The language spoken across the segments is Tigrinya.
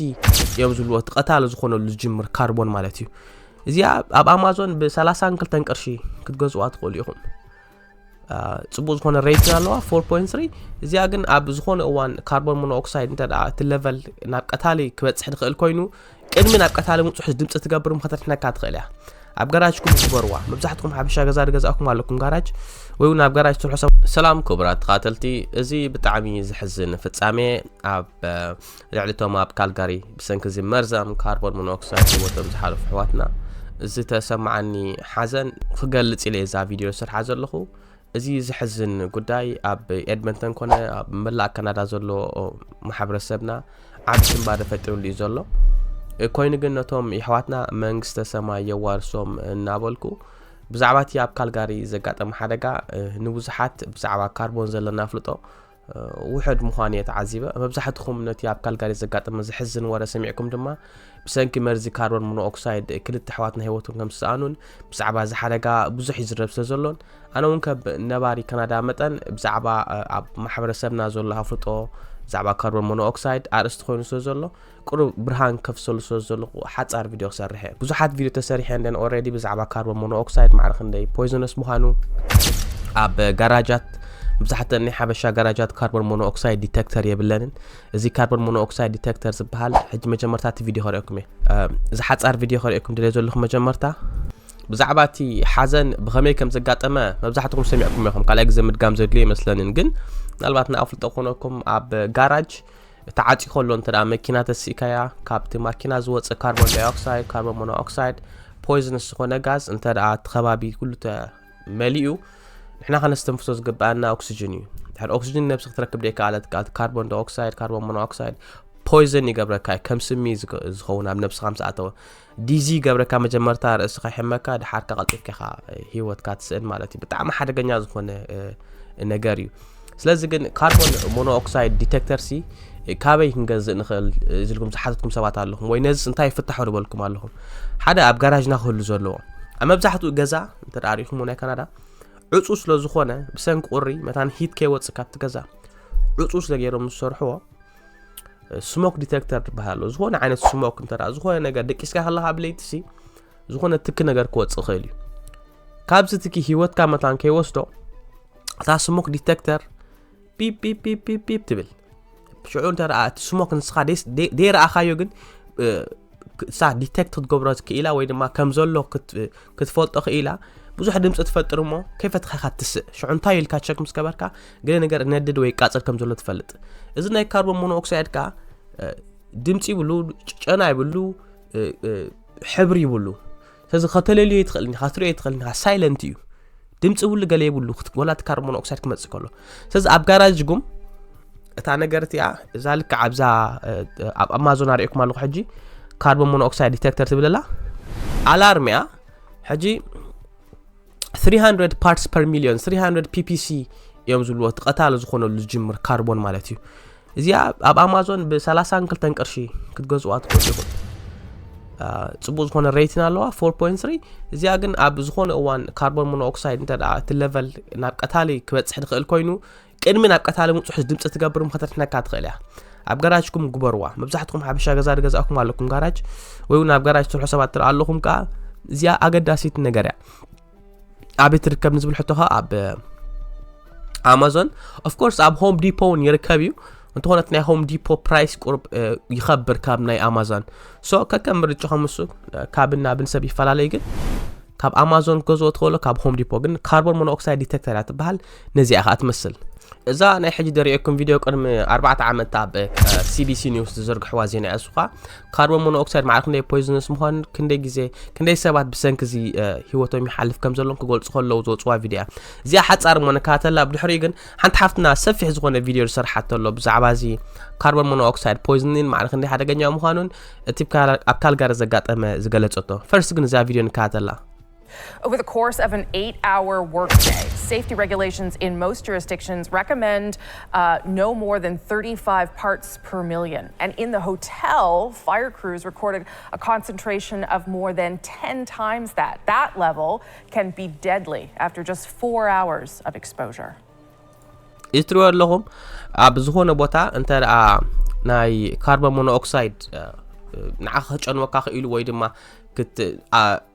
እዮም ዝብልዎ፣ እቲ ቀታሊ ዝኾነሉ ዝጅምር ካርቦን ማለት እዩ። እዚኣ ኣብ ኣማዞን ብ32 ቅርሺ ክትገዝዋ ትኽእሉ ኢኹም። ጽቡቅ ዝኾነ ሬት ኣለዋ፣ ፎር ፖይንት ስሪ። እዚኣ ግን ኣብ ዝኾነ እዋን ካርቦን ሞኖኦክሳይድ እንተ እቲ ለቨል ናብ ቀታሊ ክበፅሕ ዝኽእል ኮይኑ፣ ቅድሚ ናብ ቀታሊ ምፅሑ ድምፂ ትገብር ምኸተድሕነካ ትኽእል እያ። ኣብ ጋራጅኩም ግበርዋ። መብዛሕትኩም ሓበሻ ገዛ ዝገዛእኩም ኣለኩም ጋራጅ ወይ እውን ኣብ ጋራጅ ትሰርሑ ሰብ። ሰላም ክቡራት ተኻተልቲ፣ እዚ ብጣዕሚ ዘሕዝን ፍጻሜ ኣብ ልዕሊ እቶም ኣብ ካልጋሪ ብሰንኪ እዚ መርዛም ካርቦን ሞኖኦክሳይድ ህይወቶም ዝሓለፉ ኣሕዋትና ዝተሰማዓኒ ሓዘን ክገልጽ ኢለ እዛ ቪድዮ ዝሰርሓ ዘለኹ። እዚ ዘሕዝን ጉዳይ ኣብ ኤድመንተን ኮነ ኣብ መላእ ካናዳ ዘሎ ማሕበረሰብና ዓቢ ስንባደ ፈጢሩሉ እዩ ዘሎ። ኮይኑ ግን ነቶም የሕዋትና መንግስተ ሰማይ የዋርሶም እናበልኩ፣ ብዛዕባ እቲ ኣብ ካልጋሪ ዘጋጠመ ሓደጋ ንብዙሓት ብዛዕባ ካርቦን ዘለና ኣፍልጦ ውሕድ ምዃኑ እየ ተዓዚበ። መብዛሕትኹም ነቲ ኣብ ካልጋሪ ዘጋጠመ ዘሕዝን ወረ ሰሚዕኩም ድማ ብሰንኪ መርዚ ካርቦን ሞኖኦክሳይድ ክልተ ኣሕዋትና ህይወቶም ከም ዝሰኣኑን ብዛዕባ እዚ ሓደጋ ብዙሕ ይዝረብ ስለ ዘሎን ኣነ እውን ከም ነባሪ ካናዳ መጠን ብዛዕባ ኣብ ማሕበረሰብና ዘሎ ኣፍልጦ ብዛዕባ ካርቦን ሞኖኦክሳይድ ኣርእስቲ ኮይኑ ስለ ዘሎ ቁሩብ ብርሃን ከፍሰሉ ስለ ዘለኹ ሓጻር ቪድዮ ክሰርሕ እየ። ብዙሓት ቪድዮ ተሰሪሐ እንደን ኦልሬዲ ብዛዕባ ካርቦን ሞኖኦክሳይድ ማዕረ ክንደይ ፖይዞነስ ምዃኑ ኣብ ጋራጃት መብዛሕተን ናይ ሓበሻ ጋራጃት ካርቦን ሞኖኦክሳይድ ዲቴክተር የብለንን። እዚ ካርቦን ሞኖኦክሳይድ ዲቴክተር ዝበሃል ሕጂ መጀመርታ እቲ ቪድዮ ከርእየኩም እየ። እዚ ሓጻር ቪድዮ ከርእየኩም ደልየ ዘለኹ መጀመርታ ብዛዕባ እቲ ሓዘን ብኸመይ ከም ዘጋጠመ መብዛሕትኹም ሰሚዕኩም ኢኹም። ካልኣይ ግዜ ምድጋም ዘድልዮ ይመስለንን ግን ምናልባት ንኣፍልጦ ክኾነኩም ኣብ ጋራጅ ተዓፂ ከሎ እንተ ደኣ መኪና ተሲእካያ ካብቲ ማኪና ዝወፅእ ካርቦን ዳይኦክሳይድ ካርቦን ሞኖኦክሳይድ ፖይዝነስ ዝኾነ ጋዝ እንተ ደኣ እቲ ከባቢ ኩሉ ተመሊኡ ንሕና ከነስተንፍሶ ዝግበኣና ኦክስጅን እዩ። ድሕሪ ኦክስጅን ነብሲ ክትረክብ ደይከኣለት ካርቦን ዳይኦክሳይድ ካርቦን ሞኖኦክሳይድ ፖይዘን ይገብረካ ከም ስሚ ዝኸውን ኣብ ነብስኻ ምስ ኣተወ ዲዚ ይገብረካ መጀመርታ ርእስኻ ይሕመካ ድሓርካ ቀልጢፍካ ኢኻ ህይወትካ ትስእን ማለት እዩ። ብጣዕሚ ሓደገኛ ዝኾነ ነገር እዩ። ስለዚ ግን ካርቦን ሞኖኦክሳይድ ዲቴክተር ሲ ካበይ ክንገዝእ ንኽእል ዝልኩም ዝሓተትኩም ሰባት ኣለኹም ወይ ነዚስ እንታይ ይፍታሑ ዝበልኩም ኣለኹም። ሓደ ኣብ ጋራጅና ክህሉ ዘለዎ ኣብ መብዛሕትኡ ገዛ እንተ ሪኢኹም ናይ ካናዳ ዕፁ ስለ ዝኾነ ብሰንኪ ቁሪ መታን ሂት ከይወፅእ ካብቲ ገዛ ዕፁ ስለ ገይሮም ዝሰርሕዎ ስሞክ ዲቴክተር ዝበሃል ኣሎ። ዝኾነ ዓይነት ስሞክ እንተ ዝኾነ ነገር ደቂስካ ከለካ ብለይቲ ሲ ዝኾነ ትኪ ነገር ክወፅእ ይኽእል እዩ። ካብዚ ትኪ ህይወትካ መታን ከይወስዶ እታ ስሞክ ዲቴክተር ቢፕ ቢፕ ቢፕ ቢፕ ቢፕ ትብል። ሽዑ እንተ ደኣ እቲ ስሞክ ንስኻ ደይ- ደይ- ደይረኣኻዮ ግን እ፣ ክ- እሳ ዲቴክት ክትገብሮ ክኢላ ወይ ድማ ከም ዘሎ ክት- ክትፈልጦ ክኢላ ብዙሕ ድምፂ ትፈጥር እሞ ከይፈትኻ ኢኻ ትስእ። ሽዑ እንታይ ኢልካ ቸክ ምስ ገበርካ ገለ ነገር እነድድ ወይ ቃፅል ከም ዘሎ ትፈልጥ። እዚ ናይ ካርቦን ሞኖኦክሳይድ ከኣ እ፣ ድምፂ ይብሉ፣ ጨና ይብሉ፣ እ፣ እ፣ ሕብሪ ይብሉ። ስለዚ ከተለልዮ ይትኽእልን ኢኻ፣ ክትሪኦ ይትኽእልን ኢኻ፣ ሳይለንት እዩ። ድምፂ ብሉ ገለ የብሉ ወላ እቲ ካርቦን ኦክሳይድ ክመፅእ ከሎ። ስለዚ ኣብ ጋራጅኩም እታ ነገር እቲኣ እዛ ልክዕ ኣብዛ ኣብ ኣማዞን ኣሪእኩም ኣለኹ ሕጂ ካርቦን ሞኖኦክሳይድ ዲቴክተር ትብል ኣላ ኣላርም እያ። ሕጂ three hundred parts per million three hundred ppc እዮም ዝብልዎ እቲ ቀታሊ ዝኾነሉ ዝጅምር ካርቦን ማለት እዩ። እዚኣ ኣብ ኣማዞን ብ32 ቅርሺ ክትገዝዋ ትኽእሉ ኢኹም። ጽቡቕ ዝኾነ ሬቲን ኣለዋ four point three። እዚኣ ግን ኣብ ዝኾነ እዋን ካርቦን ሞኖኦክሳይድ እንተ እቲ ለቨል ናብ ቀታሊ ክበጽሕ ዝኽእል ኮይኑ ቅድሚ ናብ ቀታሊ ምብጽሑ ድምጺ ትገብር ምኸተድሕነካ ትኽእል እያ። ኣብ ጋራጅኩም ግበርዋ። መብዛሕትኹም ሓበሻ ገዛ ዝገዛእኩም ኣለኩም ጋራጅ ወይ እውን ኣብ ጋራጅ ትሰርሑ ሰባት ትርኢ ኣለኹም ከኣ እዚኣ ኣገዳሲት ነገር እያ። ኣበይ ትርከብ ንዝብል ሕቶ ኸኣ ኣብ ኣማዞን of course ኣብ ሆም ዲፖ እውን ይርከብ እዩ። እንተኾነ እቲ ናይ ሆም ዲፖ ፕራይስ ቁሩብ ይኸብር ካብ ናይ ኣማዞን። ሶ ከከም ምርጫኹም እሱ ካብን ናብን ሰብ ይፈላለ እዩ ግን ካብ ኣማዞን ክትገዝኦ ትኽእሎ ካብ ሆም ዲፖ ግን ካርቦን ሞኖኦክሳይድ ዲቴክተር እያ ትበሃል። ነዚኣ ኸኣ ትመስል። እዛ ናይ ሕጂ ደሪኤኩም ቪድዮ ቅድሚ ኣርባዕተ ዓመት ኣብ ሲቢሲ ኒውስ ዝዘርግሕዋ ዜና እያ። እሱ ኸኣ ካርቦን ሞኖኦክሳይድ ማዕረ ክንደይ ፖይዝነስ ምዃኑ ክንደይ ግዜ ክንደይ ሰባት ብሰንኪ እዚ ህይወቶም ይሓልፍ ከም ዘሎን ክገልጹ ከለዉ ዝወጽዋ ቪድዮ እያ። እዚኣ ሓጻር እሞ ንከታተላ ብድሕሪኡ ግን ሓንቲ ሓፍትና ሰፊሕ ዝኾነ ቪድዮ ዝሰርሓቶ ኣሎ ብዛዕባ እዚ ካርቦን ሞኖኦክሳይድ ፖይዝኒን ማዕረ ክንደይ ሓደገኛ ምዃኑን እቲ ኣብ ካልጋሪ ዘጋጠመ ዝገለጸቶ ፈርስት ግን እዛ ቪድዮ ንከታተላ። Over the course of an eight hour workday, safety regulations in most jurisdictions recommend uh, no more than thirty-five parts per million. And in the hotel, fire crews recorded a concentration of more than ten times that. That level can be deadly after just four hours of exposure. እዚ ትሪእዎ ኣለኹም ኣብ ዝኾነ ቦታ እንተ ደኣ ናይ ካርቦን ሞኖኦክሳይድ ንዓኻ ክጨንወካ ክኢሉ ወይ ድማ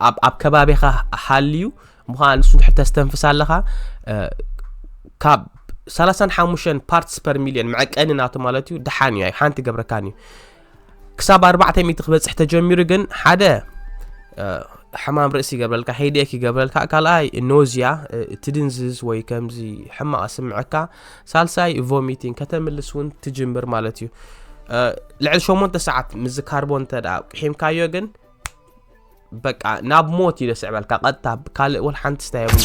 ኣብ ከባቢኻ ሃልዩ ምዃን ንሱ ድሕር ተስተንፍስ ኣለኻ ካብ ሰላሳን ሓሙሽተን ፓርትስ ፐር ሚሊዮን መዐቀኒ ናቱ ማለት እዩ ድሓን እዩ ሓንቲ ገብረካን እዩ ክሳብ ኣርባዕተ ሚእቲ ክበፅሕ ተጀሚሩ ግን ሓደ ሕማም ርእሲ ይገብረልካ ሄዴክ ይገብረልካ ካልኣይ ኖዚያ ትድንዝዝ ወይ ከምዚ ሕማቕ ስምዐካ ሳልሳይ ቮሚቲንግ ከተምልስ እውን ትጅምር ማለት እዩ ልዕሊ ሸሞንተ ሰዓት ምዚ ካርቦን እንተ ቂሒምካዮ ግን በቃ ናብ ሞት እዩ ደስዕበልካ ቀጥታ ካልእ ወል ሓንቲ ስታ የብሉ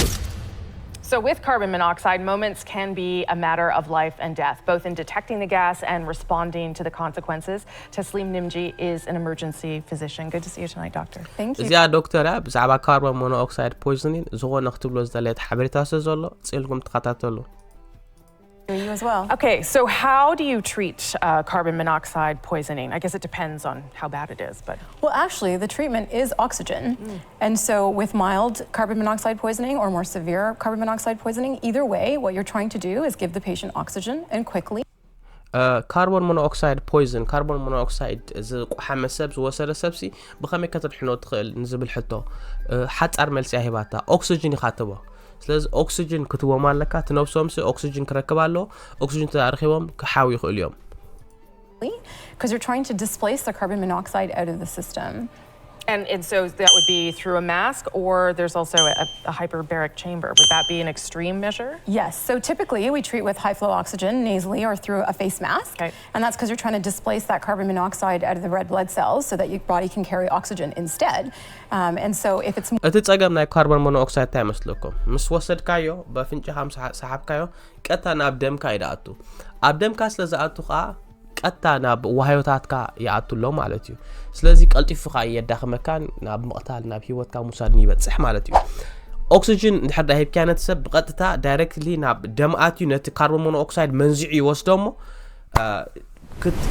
So with carbon monoxide, moments can be a matter of life and death, both in detecting the gas and responding to the consequences. Taslim Nimji is an emergency physician. Good to see you tonight, doctor. Thank you. እዚኣ ዶክተር እያ ብዛዕባ ካርቦን ሞኖኦክሳይድ ፖይዝኒን ዝኾነ ክትብሎ ዝደለየት ሓበሬታ ስለ ዘሎ ፅልኩም ትኸታተሉ You as well. Okay, so how do you treat uh, carbon monoxide poisoning? I guess it depends on how bad it is, but. Well, actually, the treatment is oxygen. Mm. And so, with mild carbon monoxide poisoning or more severe carbon monoxide poisoning, either way, what you're trying to do is give the patient oxygen and quickly. ካርቦን ሞኖኦክሳይድ ፖይዝን ካርቦን ሞኖኦክሳይድ ዝቆሓመ ሰብ ዝወሰደ ሰብሲ ብኸመይ ከተድሕኖ ትኽእል ንዝብል ሕቶ ሓፃር መልሲ ኣሂባታ ኦክስጅን ኢኻ ትቦ ስለዚ ኦክስጅን ክትቦም ኣለካ እቲ ነብሶምሲ ኦክስጅን ክረክብ ኣለዎ ኦክስጅን ተረኪቦም ክሓው ይኽእሉ እዮም because you're trying to displace the carbon monoxide out of the system. And, and so that would be through a mask, or there's also a, a hyperbaric chamber. Would that be an extreme measure? Yes. So typically we treat with high flow oxygen nasally or through a face mask. Okay. And that's because you're trying to displace that carbon monoxide out of the red blood cells so that your body can carry oxygen instead. Um, and so if it's. እቲ ጸገም ናይ ካርቦን ሞኖኦክሳይድ እንታይ ይመስለኩም? ምስ ወሰድካዮ፣ በፍንጭኻ ምስ ሰሓብካዮ፣ ቀጥታ ናብ ደምካ እዩ ዝኣቱ። ኣብ ደምካ ስለ ዝኣቱ ኸኣ ቀጥታ ናብ ዋህዮታትካ ይኣቱ ኣሎ ማለት እዩ ስለዚ ቀልጢፉ ከዓ የዳኽመካን ናብ ምቕታል ናብ ህይወትካ ምውሳድን ይበፅሕ ማለት እዩ ኦክስጅን እንድሕር ዳ ሂብካያ ነቲ ሰብ ብቐጥታ ዳይረክትሊ ናብ ደም ኣትዩ ነቲ ካርቦን ሞኖኦክሳይድ መንዚዑ ይወስዶ እሞ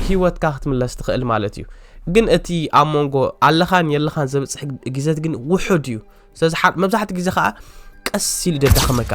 ህይወትካ ክትምለስ ትኽእል ማለት እዩ ግን እቲ ኣብ መንጎ ኣለኻን የለኻን ዘብፅሕ ግዘት ግን ውሑድ እዩ ስለዚ መብዛሕትኡ ግዜ ከዓ ቀስ ኢሉ ደዳኽመካ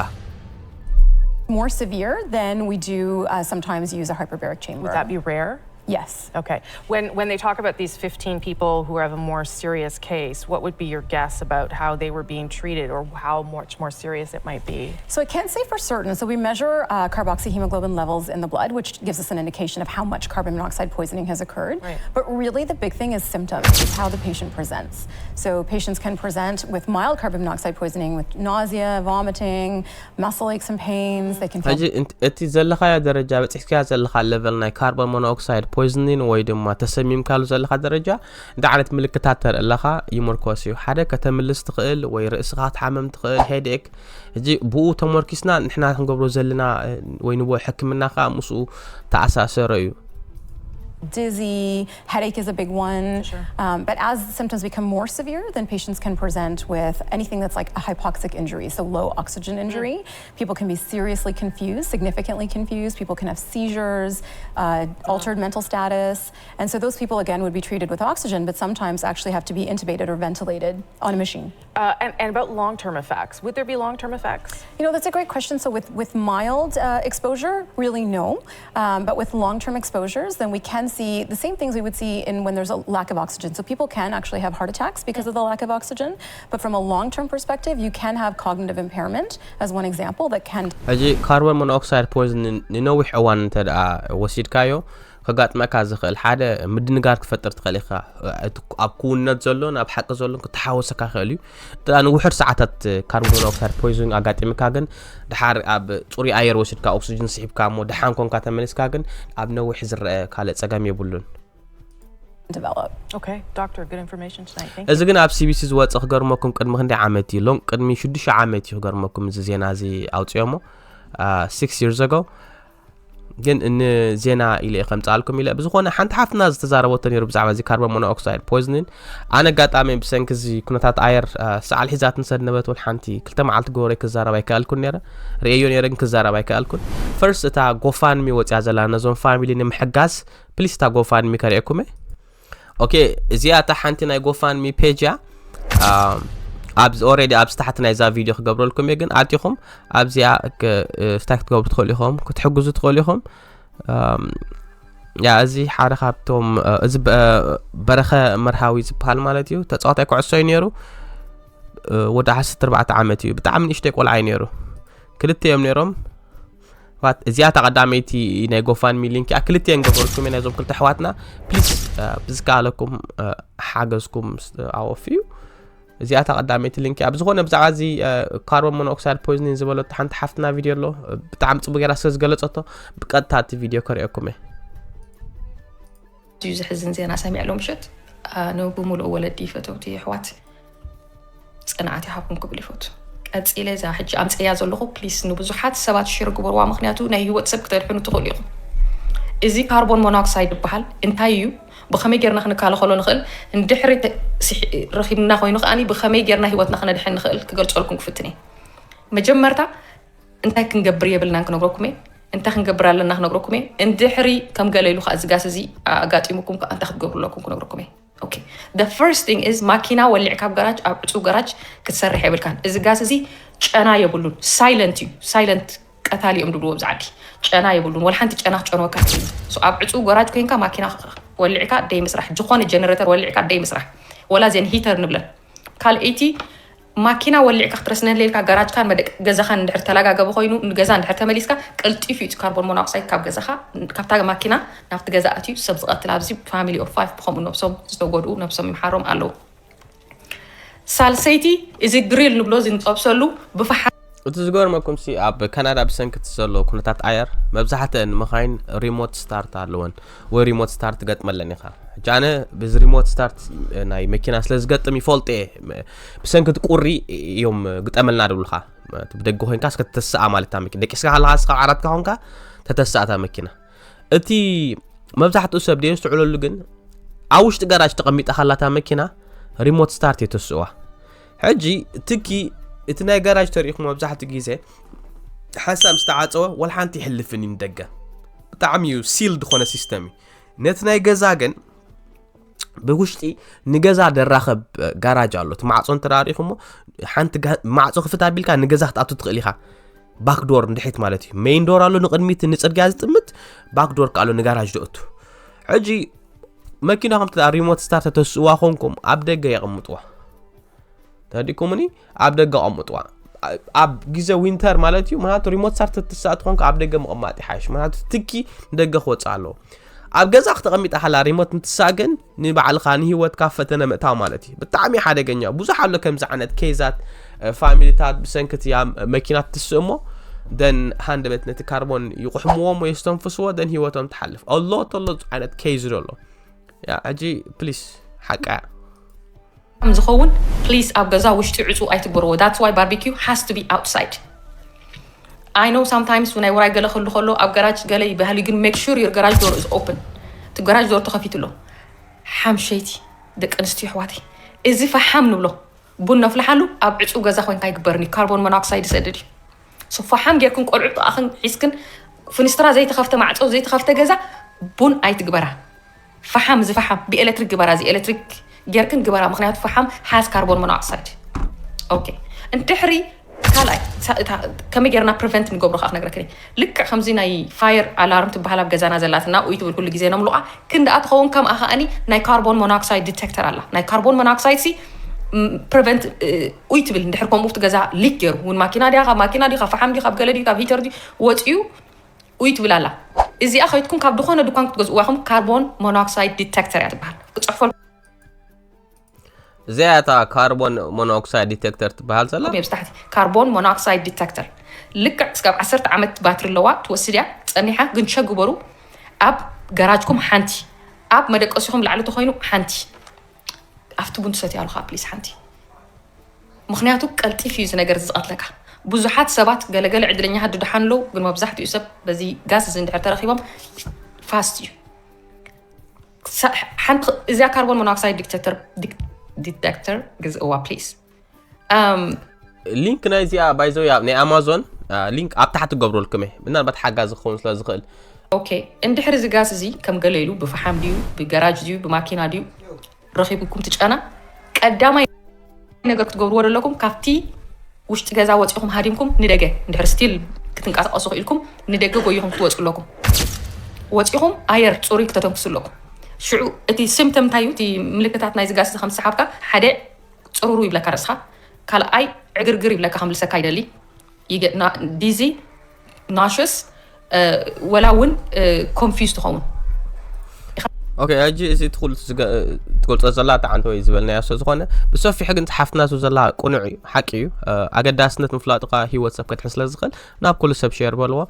More severe, then we do uh, sometimes use a hyperbaric chamber. Would that be rare? Yes. Okay. When when they talk about these fifteen people who have a more serious case, what would be your guess about how they were being treated or how much more serious it might be? So I can't say for certain. So we measure uh, carboxyhemoglobin levels in the blood, which gives us an indication of how much carbon monoxide poisoning has occurred. Right. But really, the big thing is symptoms, is how the patient presents. So patients can present with mild carbon monoxide poisoning with nausea, vomiting, muscle aches and pains. They can feel. ሕጂ እቲ ዘለኻዮ ደረጃ በፂሕካዮ ዘለኻ ለቨል ናይ ካርቦን ሞኖኦክሳይድ ፖይዝኒን ወይ ድማ ተሰሚምካሉ ዘለኻ ደረጃ እንታይ ዓይነት ምልክታት ተርኢ ኣለኻ ይምርኮስ እዩ ሓደ ከተምልስ ትኽእል ወይ ርእስኻ ክትሓመም ትኽእል ሄድኤክ ሕጂ ብኡ ተመርኪስና ንሕና ክንገብሮ ዘለና ወይ ንቦ ሕክምና ከዓ ምስኡ ተኣሳሰረ እዩ dizzy, headache is a big one. Sure. Um, but as symptoms become more severe, then patients can present with anything that's like a hypoxic injury, so low oxygen injury. Mm. People can be seriously confused, significantly confused. People can have seizures, uh, altered mental status. And so those people, again, would be treated with oxygen, but sometimes actually have to be intubated or ventilated on a machine. Uh, and, and about long-term effects, would there be long-term effects? You know, that's a great question. So with, with mild uh, exposure, really no. Um, but with long-term exposures, then we can see the same things we would see in when there's a lack of oxygen. So people can actually have heart attacks because of the lack of oxygen. But from a long-term perspective, you can have cognitive impairment, as one example, that can. ሕጂ ካርቦን ሞኖኦክሳይድ ፖይዝን ንነዊሕ እዋን እንተ ደኣ ወሲድካዮ ከጋጥመካ ዝኽእል ሓደ ምድንጋር ክፈጥር ትኽእል ኢኻ ኣብ ክውነት ዘሎን ኣብ ሓቂ ዘሎን ክተሓወሰካ ይኽእል እዩ እታ ንውሕድ ሰዓታት ካርቦን ሞኖኦክሳይድ ፖይዝን ኣጋጢምካ ግን ድሓር ኣብ ፅሩይ ኣየር ወሲድካ ኦክስጅን ስሒብካ እሞ ድሓን ኮንካ ተመሊስካ ግን ኣብ ነዊሕ ዝረአ ካልእ ፀገም የብሉን develop. Okay, doctor, good information tonight. Thank you. እዚ ግን ኣብ ሲቢሲ ዝወፀ ክገርመኩም ቅድሚ ክንደይ ዓመት እዩ ሎም ቅድሚ ሽዱሽተ ዓመት እዩ ክገርመኩም እዚ ዜና እዚ ኣውፅኦሞ six years ago ግን ንዜና ኢለ ከምፃልኩም ኢለ ብዝኾነ ሓንቲ ሓፍትና ዝተዛረበቶ ነይሩ ብዛዕባ እዚ ካርቦን ሞኖኦክሳይድ ፖይዝኒን ኣነ ኣጋጣሚ ብሰንኪ እዚ ኩነታት ኣየር ሰዓል ሒዛትን ሰድነበትን ሓንቲ ክልተ መዓልቲ ገበረ ክዛረብ ኣይከኣልኩን ነረ ርእዮ ነረ ግን ክዛረብ ኣይከኣልኩን ፈርስት እታ ጎፋንሚ ወፅያ ዘላ ነዞም ፋሚሊ ንምሕጋዝ ፕሊስ እታ ጎፋንሚ ከርእየኩም እየ ኦኬ እዚኣ እታ ሓንቲ ናይ ጎፋንሚ ፔጅ እያ ኣብዚ ኦሬዲ ኣብዚ ታሕቲ ናይዛ ቪድዮ ክገብረልኩም እየ ግን ኣቲኹም ኣብዚኣ እንታይ ክትገብሩ ትኽእሉ ኢኹም ክትሕግዙ ትኽእሉ ኢኹም ያ፣ እዚ ሓደ ካብቶም፣ እ፣ እዚ በ-፣ እ፣ በረኸ መርሃዊ ዝበሃል ማለት እዩ። ተጻዋታይ ኩዕሶ እዩ ነይሩ። እ፣ ወዲ ዓሰርተ ኣርባዕተ ዓመት እዩ። ብጣዕሚ ንእሽተይ ቆልዓ እዩ ነይሩ። ክልተ እዮም ነይሮም። ባት፣ እዚኣ እታ ቀዳመይቲ ናይ ጎፋንሚ ሊንክ እያ። ክልተ እዮም ገበርኩም ናይዞም ክልተ ኣሕዋትና። ፕሊዝ፣ እ፣ ብዝከኣለኩም፣ እ፣ ሓገዝኩም ስ-፣ ኣወፍዩ። እዚኣ እታ ቀዳመይቲ ሊንክ እያ። ብዝኾነ ብዛዕባ እዚ፣ እ፣ ካርቦን ሞኖክሳይድ ፖይዝኒንግ ዝበለቶ ሓንቲ ሓፍትና ቪድዮ ኣሎ። ብጣዕሚ ጽቡቅ ገይራ ስለ ዝገለጸቶ ብቀጥታ እቲ ቪድዮ ከርእየኩም እየ። እዩ ዘሕዝን ዜና ሰሚዐ ሎምሸት። ኣነ ብምሉእ ወለዲ ፈተውቲ ኣሕዋት ጽንዓት ይሃብኩም ክብል ይፈቱ። ቀጺለ እዛ ሕጂ ኣምፀያ ዘለኹ ፕሊስ ንብዙሓት ሰባት ሽር ግበርዋ፣ ምክንያቱ ናይ ህይወት ሰብ ክተድሕኑ ትኽእሉ ኢኹም። እዚ ካርቦን ሞኖክሳይድ ይበሃል። እንታይ እዩ? ብኸመይ ጌርና ክንከላኸሎ ንኽእል? እንድሕሪ ተ- ስሒ- ረኺብና ኮይኑ ከኣ ብኸመይ ጌርና ህይወትና ክነድሕን ንኽእል ክገልጸልኩም ክፍትን እየ። መጀመርታ እንታይ ክንገብር የብልናን ክነግረኩም እየ። እንታይ ክንገብር ኣለና ክነግረኩም እየ። እንድሕሪ ከም ገለ ኢሉ ከዓ እዚ ጋስ እዚ ኣጋጢሙኩም ከዓ እንታይ ክትገብሩ ኣለኩም ክነግረኩም እየ። Okay, the first thing is ማኪና ወሊዕካ ኣብ ገራጅ፣ ኣብ ዕፁ ገራጅ ክትሰርሕ የብልካን። እዚ ጋስ እዚ ጨና የብሉን፣ ሳይለንት እዩ። ሳይለንት ቀታሊ እዮም ድብልዎ ብዛ ዓዲ። ጨና የብሉን፣ ወላ ሓንቲ ጨና ክጨንወካ ትኽእል። So ኣብ ዕፁ ገራጅ ኮይንካ ማኪና ወሊዕካ ደይ ምስራሕ፣ ዝኾነ ጀነሬተር ወሊዕካ ደይ ምስራሕ፣ ወላ ዜን ሂተር ንብለን። ካልኣይቲ ማኪና ወሊዕካ ክትረስነለልካ ገራጅካን መደቅ ገዛኻን እንድሕር ተላጋገበ ኮይኑ ንገዛ እንድሕር ተመሊስካ ቀልጢፉ እዩ ካርቦን ሞኖክሳይድ ካብ ገዛኻ ካብታ ማኪና ናብቲ ገዛ ኣትዩ ሰብ ዝቐትል ኣብዚ family of five ብኸምኡ ነብሶም ዝተጎድኡ ነብሶም ይምሓሮም ኣለዉ። ሳልሰይቲ እዚ ግሪል ንብሎ እዚ ንጠብሰሉ ብፈሓም እቲ ዝገርመኩም ሲ ኣብ ካናዳ ብሰንኪ እቲ ዘሎ ኩነታት ኣየር መብዛሕትአን መኻይን ሪሞት ስታርት ኣለወን ወይ ሪሞት ስታርት ትገጥመለን ኢኻ። ሕጂ ኣነ ብዚ ሪሞት ስታርት ናይ መኪና ስለ ዝገጥም ይፈልጦ እየ። ብሰንኪ እቲ ቁሪ እዮም ግጠመልና ድብሉኻ። ብደገ ኮይንካ እስከ ተተስኣ ማለት እታ መኪና ደቂስካ ከለኻ እስኻ ዓራትካ ኮንካ ተተስኣ እታ መኪና። እቲ መብዛሕትኡ ሰብ ደየስተውዕለሉ ግን ኣብ ውሽጢ ጋራጅ ተቐሚጣ ከላ እታ መኪና ሪሞት ስታርት የተስእዋ። ሕጂ ትኪ እቲ ናይ ጋራጅ ተሪእኹም መብዛሕትኡ ግዜ ሓንሳብ ምስ ተዓፀወ ወላ ሓንቲ ይሕልፍን እዩ ንደገ። ብጣዕሚ እዩ ሲልድ ዝኾነ ሲስተም እዩ። ነቲ ናይ ገዛ ግን ብውሽጢ ንገዛ ደራኸብ ጋራጅ ኣሎ። እቲ ማዕፆ እንተራሪኹሞ ሓንቲ ጋ- ማዕፆ ክፍት ኣቢልካ ንገዛ ክትኣቱ ትኽእል ኢኻ። ባክዶር እንድሕት ማለት እዩ። ሜይን ዶር ኣሎ ንቕድሚት ንፅርግያ ዝጥምት፣ ባክዶር ከኣሎ ንጋራጅ ደእቱ። ሕጂ መኪናኹም ተ ሪሞት ስታር ተተስእዋ ኮንኩም ኣብ ደገ የቐምጥዋ። ተዲኩምኒ ኣብ ደገ ኣቐምጥዋ። ኣብ ግዜ ዊንተር ማለት እዩ። ምክንያቱ ሪሞት ስታር ተትስኣ ትኾንካ ኣብ ደገ ምቕማጥ ይሓይሽ። ምክንያቱ ትኪ ንደገ ክወፅእ ኣለዎ። ኣብ ገዛ ክተቐሚጣ ከላ ሪሞት ምትሳእ ግን ንባዕልኻ ንህይወትካ ፈተነ ምእታው ማለት እዩ። ብጣዕሚ ሓደገኛ። ብዙሕ ኣሎ ከምዚ ዓይነት ኬዛት፣ እ፣ ፋሚሊታት ብሰንኪ እቲ ያ መኪና ትስእ እሞ ደን ሃንደበት ነቲ ካርቦን ይቑሕምዎ እሞ የስተንፍስዎ ደን ህይወቶም ትሓልፍ። ኣሎ ተሎ ዓይነት ኬዝ ዶ ኣሎ። ያ ሕጂ ፕሊስ ሓቃ እያ። ከም ዝኸውን ፕሊስ ኣብ ገዛ ውሽጢ ዕፁ ኣይትግበርዎ። That's why barbecue has to be outside. I know sometimes ናይ ውራይ ገለ ክህሉ ከሎ ኣብ ገራጅ ገለ ይበሃል እዩ፣ ግን make sure your garage door is open። እቲ ገራጅ ዶር ተኸፊቱ ኣሎ። ሓምሸይቲ ደቂ ኣንስትዮ ኣሕዋተይ እዚ ፈሓም ንብሎ ቡን ነፍልሓሉ ኣብ ዕፁ ገዛ ኮይንካ ይግበርኒ ካርቦን ሞኖክሳይድ ይሰድድ እዩ። So ፈሓም ጌርክን ቆልዑ ጥቓኽን ሒዝክን ፍንስትራ ዘይተኸፍተ ማዕፆ ዘይተኸፍተ ገዛ ቡን ኣይትግበራ። ፈሓም እዚ ፈሓም ብኤሌክትሪክ ግበራ፣ እዚ ኤሌክትሪክ ጌርክን ግበራ፣ ምክንያቱ ፈሓም has carbon monoxide። Okay፣ እንድሕሪ ካልኣይ ሳ- እታ ከመይ ጌርና ፕሪቨንት ንገብሮ ከዓ ክነግረክኒ። ልክዕ ከምዚ ናይ ፋየር ኣላርም ትበሃል ኣብ ገዛና ዘላትና ኡይ ትብል ኩሉ ግዜ ነምልቋ። ክንድኣ ትኸውን ከምኣ ከኣኒ ናይ ካርቦን ሞኖክሳይድ ዲቴክተር ኣላ። ናይ ካርቦን ሞኖክሳይድ ሲ ፕሪቨንት ኡይ ትብል። እንድሕር ከምኡ እቲ ገዛ ሊክ ገይሩ እውን ማኪና ድያ ካብ ማኪና ድዩ ካብ ፈሓም ድዩ ካብ ገለ ድዩ ካብ ሂተር ድዩ ወፂኡ ኡይ ትብል ኣላ። እዚኣ ከይትኩም ካብ ዝኾነ ድኳን ክትገዝእዋ ኢኹም። ካርቦን ሞኖክሳይድ ዲቴክተር እያ ትበሃል። ክፅሕፈል እዚኣ እታ ካርቦን ሞኖክሳይድ ዲቴክተር ትበሃል ዘላ። እየ ብታሕቲ ካርቦን ሞኖክሳይድ ዲቴክተር ልክዕ እስካብ ዓሰርተ ዓመት ባትሪ ኣለዋ። ትወስድ እያ ጸኒሓ። ግን ሸግበሩ ኣብ ገራጅኩም ሓንቲ፣ ኣብ መደቀሲኹም ላዕሊ ተኾይኑ ሓንቲ። ኣብቲ ቡን ትሰትዩ ኣለኹ ፕሊስ ሓንቲ። ምክንያቱ ቀልጢፍ እዩ እዚ ነገር እዚ ዝቐትለካ። ብዙሓት ሰባት ገለገለ ዕድለኛታት ድድሓን ኣለዉ፣ ግን መብዛሕትኡ ሰብ በዚ ጋስ እዚ እንድሕር ተረኺቦም ፋስት እዩ። ሳ- ሓንቲ እዚኣ ካርቦን ሞኖክሳይድ ዲክተተር ዲክ- ዲቴክተር ግዝእዋ ፕሊስ። ኣም፣ ሊንክ ናይ እዚኣ ባይዘው ኣብ ናይ ኣማዞን፣ አ፣ ሊንክ ኣብ ታሕቲ ገብረልኩም እየ፣ ምናልባት ሓጋዚ ክኸውን ስለ ዝኽእል። ኦኬ፣ እንድሕር እዚ ጋስ እዚ ከም ገለ ኢሉ ብፈሓም ድዩ ብገራጅ ድዩ ብማኪና ድዩ ረኺብኩም ትጨና፣ ቀዳማይ ነገር ክትገብርዎ ዘለኩም ካብቲ ውሽጢ ገዛ ወፂኹም ሃዲምኩም ንደገ እንድሕር ስቲል ክትንቀሳቀሱ ክኢልኩም ንደገ ጎይኹም ክትወፁ ኣለኩም። ወፂኹም ኣየር ፅሩይ ክተተንፍሱ ኣለኩም። ሽዑ እቲ ስምተም እንታይ እዩ? እቲ ምልክታት ናይዚ ጋስ እዚ ከም ዝሰሓብካ፣ ሓደ ፅሩሩ ይብለካ ርእስኻ፣ ካልኣይ ዕግርግር ይብለካ፣ ከምልሰካ ይደሊ፣ ይገ- ና- ዲዚ ናሽስ፣ ወላ እውን ኮንፊዝ ትኸውን። ኦኬ፣ ሕጂ እዚ እቲ ኩሉ ዝገ- ትገልጾ ዘላ ተዓንቶ እዩ ዝበልናዮ ስለ ዝኾነ፣ ብሰፊሑ ግን ሓፍትና ዝብ ዘላ ቁኑዕ እዩ፣ ሓቂ እዩ። ኣገዳስነት ምፍላጥካ ህይወት ሰብ ከድሕን ስለ ዝኽእል ናብ ኩሉ ሰብ ሼር በልዎ።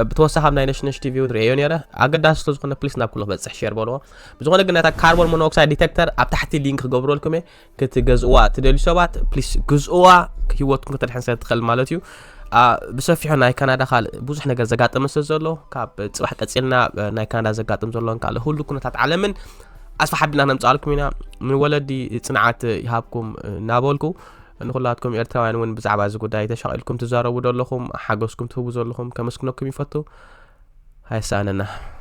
ብተወሳኺ ኣብ ናይ ነሽነሽ ቲቪ እውን ርእዮ ነረ። ኣገዳሲ ስለ ዝኾነ ፕሊስ ናብ ኩሉ ክበፅሕ ሼር በልዎ። ብዝኾነ ግን ነታ ካርቦን ሞኖክሳይድ ዲቴክተር ኣብ ታሕቲ ሊንክ ክገብረልኩም እየ። ክትገዝእዋ ትደልዩ ሰባት ፕሊስ ግዝእዋ። ህይወትኩም ከተድሕን ስለ ትኽእል ማለት እዩ። ብሰፊሑ ናይ ካናዳ ካልእ ብዙሕ ነገር ዘጋጠመ ስለ ዘሎ፣ ካብ ፅባሕ ቀፂልና ናይ ካናዳ ዘጋጥም ዘሎን ካልእ ሁሉ ኩነታት ዓለምን ኣስፋ ሓቢና ነምፃልኩም ኢና። ንወለዲ ፅንዓት ይሃብኩም እናበልኩ፣ ንኩላትኩም ኤርትራውያን እውን ብዛዕባ እዚ ጉዳይ ተሻቒልኩም ትዛረቡ ዘለኹም ሓገዝኩም ትህቡ ዘለኹም ከመስግነኩም ይፈቱ። ኣይሰኣነና።